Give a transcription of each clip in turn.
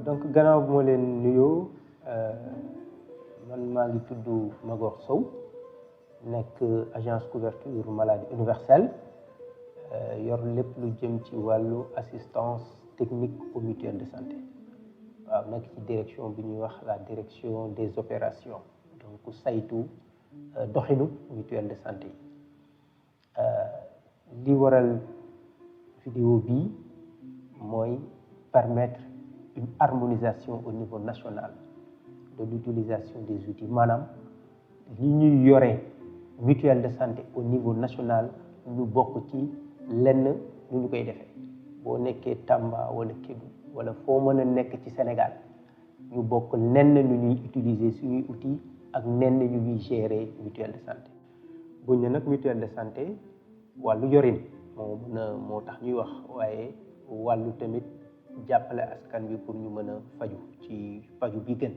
donc gannaaw bu ma leen nuyoo man maa ngi tudd Magor Sow nekk agence couverture maladie universelle yor lépp lu jëm ci wàllu assistance technique aux mutuelles de santé waaw nekk ci direction bi ñuy wax la direction des opérations donc saytu doxinu mutuelle de santé li waral vidéo bii mooy permettre une harmonisation au niveau national de l'utilisation des outils maanaam li ñuy yore mutuelle de santé au niveau national ñu bokk ci lenn lu ñu koy defee boo nekkee Tamba wala Kédougou wala foo mën a nekk ci Sénégal ñu bokk lenn lu ñuy utiliser suñuy outils ak nenn ñu ñuy gérer mutuelle de santé buñ ne nag mutuelle de santé wàllu yorin moo tax ñuy wax waaye wàllu tamit jàppale askan bi pour ñu mën a faju ci faju bi gën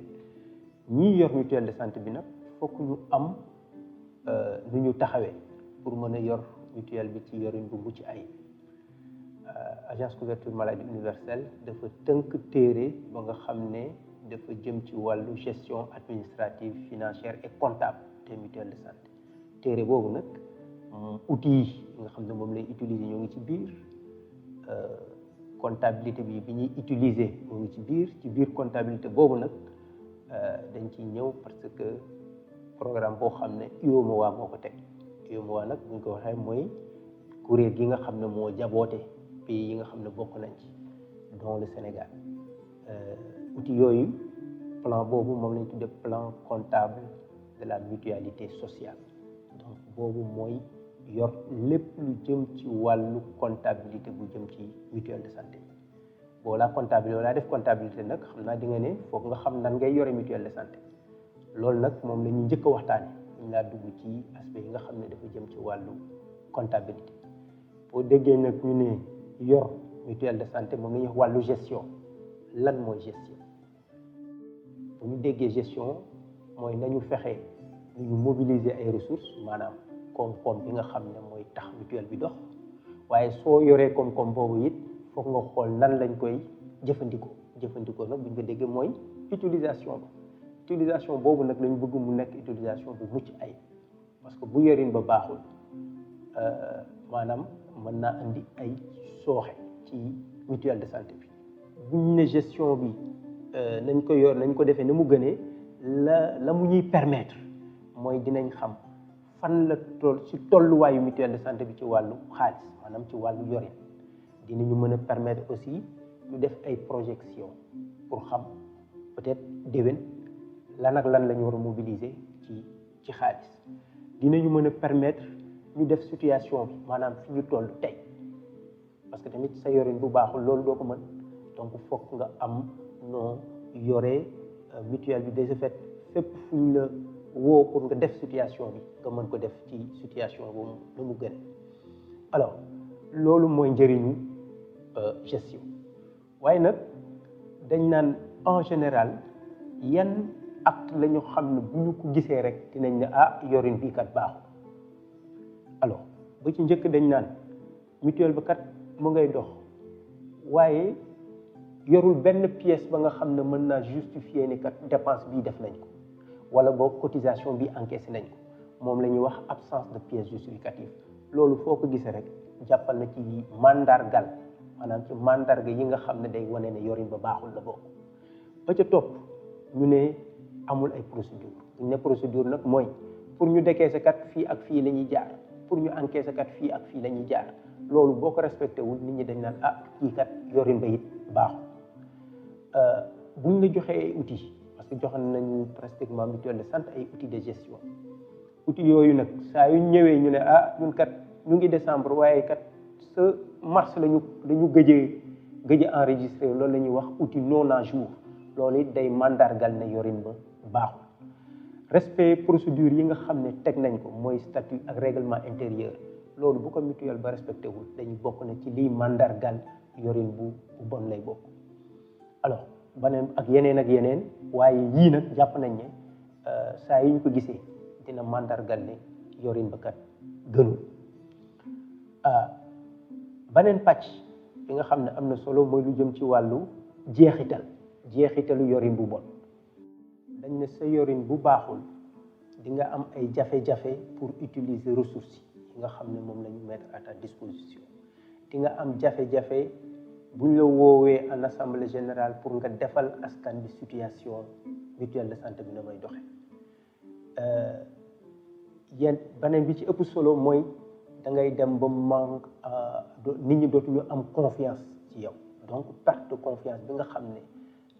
ñii yor mutuelle de santé bi nag fokk ñu am nu ñu taxawee pour mën a yor mutuelle bi ci yorin bu mucc ay agence couverture maladie universelle dafa tënk téere ba nga xam ne dafa jëm ci wàllu gestion administrative financière et comptable des mutuelles de santé téere boobu nag outils yi nga xam ne moom lay utiliser ñoo ngi ci biir comptabilité bi ñuy utiliser ñoo ngi ci biir comptabilité boobu nag dañ ciy ñëw parce que programme boo xam ne UEMOA moo ko teg UEMOA nag bu ñu ko waxee mooy kuréel gi nga xam ne moo jaboote pays yi nga xam ne bokk nañ ci dont le Sénégal outils yooyu plan boobu moom lañ tuddee plan comptable de la mutualité sociale donc boobu mooy yor lépp lu jëm ci wàllu comptabilité bu jëm ci mutuelle de santé boo laa comptabilité wala def comptabilité nag xam naa di nga ne foog nga xam nan ngay yore mutuelle de santé loolu nag moom la ñuy njëkk a waxtaane ñu laa dugg ci aspect yi nga xam ne dafa jëm ci wàllu comptabilité boo déggee nag ñu ne yor mutuelle de santé moom la ñuy wax wàllu gestion lan mooy gestion bu ñu déggee gestion mooy nañu fexe ñu mobiliser ay ressources maanaam koom-koom bi nga xam ne mooy tax mutuelle bi dox waaye soo yoree koom-koom boobu it foog nga xool nan lañ koy jëfandikoo nag bu ñu ko déggee mooy utilisation boobu nag lañ bëgg mu nekk utilisation bu mucc ay parce que bu yorin ba baaxul maanaam mën naa indi ay sooxe ci mutuelle de santé bi buñ ne gestion bi nañ ko yor nañ ko defee na mu gënee la mu ñuy permettre mooy dinañ xam fan la toll ci tolluwaayu mutuelle de santé bi ci wàllu xaalis maanaam ci wàllu yorin dinañu mën a permettre aussi ñu def ay projection pour xam peut-être déwén lan ak lan la ñu war a mobiliser ci xaalis dinañu mën a permettre ñu def situation bi maanaam fi ñu toll tey parce que tamit sa yorin bu baaxul loolu doo ko mën donc foog nga am noo yoree mutuelle bi de ce fait fépp fu ñu la woo pour nga def situation bi nga mën ko def ci situation boobu nu mu gën alors loolu mooy njëriñu gestion waaye nag dañ naan en général yan acte la ñu xam ne bu ñu ko gisee rek dinañ ne yorin bii kat baaxul alors ba ci njëkk dañ naan mutuelle ba kat mu ngay dox waaye yorul benn pièce ba nga xam ne mën naa justifier ni kat dépense bii def nañ ko wala boog cotisation bi encaissé nañ ko moom la ñuy wax absence de pièce justificative loolu foo ko gisee rek jàppal na ci mandargal maanaam ci mandarga yi nga xam ne day wane ne yorin ba baaxul la bokk ba ca topp ñu ne amul ay procédure ñu ne procédure nag mooy pour ñu décaisser kat fii ak fii la ñuy jaar pour ñu encaisser kat fii ak fii la ñuy jaar loolu boo ko respecté wul nit ñi dañ naan kii kat yorin ba it baaxul buñ la joxee ay outils parce que joxe nañu pratiquement mutuelle de santé ay outils de gestion outils yooyu nag saa yu ñëwee ñu ne ñun kat ñu ngi décembre waaye kat ce mars lañu gëj a enregistré loolu la ñuy wax outil non à jour loolu it day mandargal ne yorin ba baaxul respect procédure yi nga xam ne teg nañ ko mooy statut ak règlement intérieur loolu bu ko mutuelle ba respecté wul dañu bokk na ci liy mandargal yorin bu bon lay bokk alors baneen ak yeneen waaye yii nag jàpp nañ ne saa yi ñu ko gisee dina mandargal ne yorin ba kat gënul beneen pàcc bi nga xam ne am na solo mooy lu jëm ci wàllu jeexitalu yorin bu bon dañ ne sa yorin bu baaxul di nga am ay jafe-jafe pour utiliser ressources yi nga xam ne moom la ñu mettre à ta disposition di nga am jafe-jafe buñ la woowee en assemblée générale pour nga defal askan bi situation mutuelle de santé bi na may doxe yéen beneen bi ci ëpp solo mooy da ngay dem ba manque nit ñi dootuñu am confiance ci yow donc perte de confiance bi nga xam ne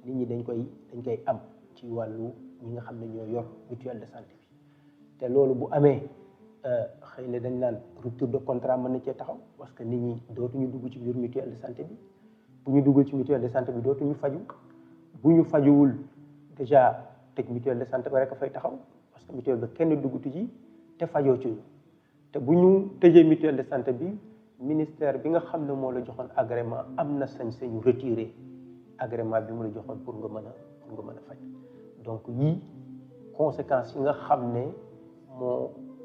nit ñi dañ koy am ci wàllu ñi nga xam ne ñoo yor mutuelle de santé bi te loolu bu amee xëy na dañ naan rupture de contrat mën na cee taxaw parce que nit ñi dootuñu dugg ci biir mutuelle de santé bi bu ñu duggul ci mutuelle de santé bi dootuñu faju bu ñu fajuwul déjà tëj mutuelle de santé ba rek a fay taxaw parce que mutuelle ba kenn duggutu ci te fajoo ci te bu ñu tëjee mutuelle de santé bi ministère bi nga xam ne moo la joxoon agrément am na sañ-sañu retirer agrément bi mu la joxoon pour nga mën a faj donc yii conséquences yi nga xam ne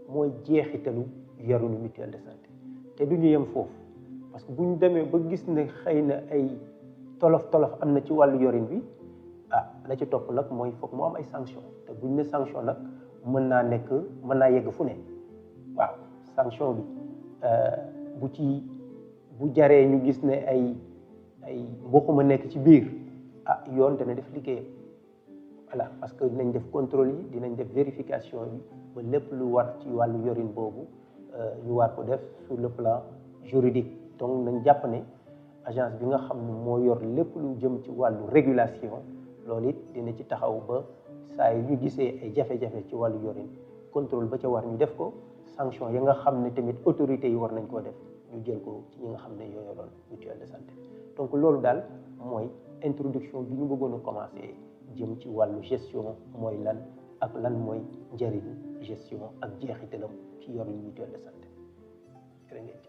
mooy jeexitalu yarunu mutuelle de santé te du ñu yem foofu parce que bu ñu demee ba gis ne xëy na ay tolof am na ci wàllu yorin bi la ci topp nag mooy foog mu am ay sanction te bu ñu ne sanction nag mën naa yegg fu ne waaw sanction bi bu jaree ñu gis ne ay mboquma nekk ci biir yoon dana def liggéeyam voilà parce que dinañ def contrôle yi dinañ def vérification yi ba lépp lu war ci wàllu yorin boobu ñu war ko def sur le plan juridique donc nañ jàpp ne agence bi nga xam ne moo yor lépp lu jëm ci wàllu régulation loolu it dina ci taxaw ba saa yu ñu gisee ay jafe-jafe ci wàllu yorin contrôle ba ca war ñu def ko sanction yi nga xam ne tamit autorités yi war nañ koo def ñu jël ko ci ñi nga xam ne ñoo yoroon mutuelle de santé donc loolu daal mooy introduction bi ñu bëggoon a commencé jëm ci wàllu gestion mooy lan ak lan mooy njëriñu gestion ak jeexitalam ci yorin mutuelle de santé jërë ngeen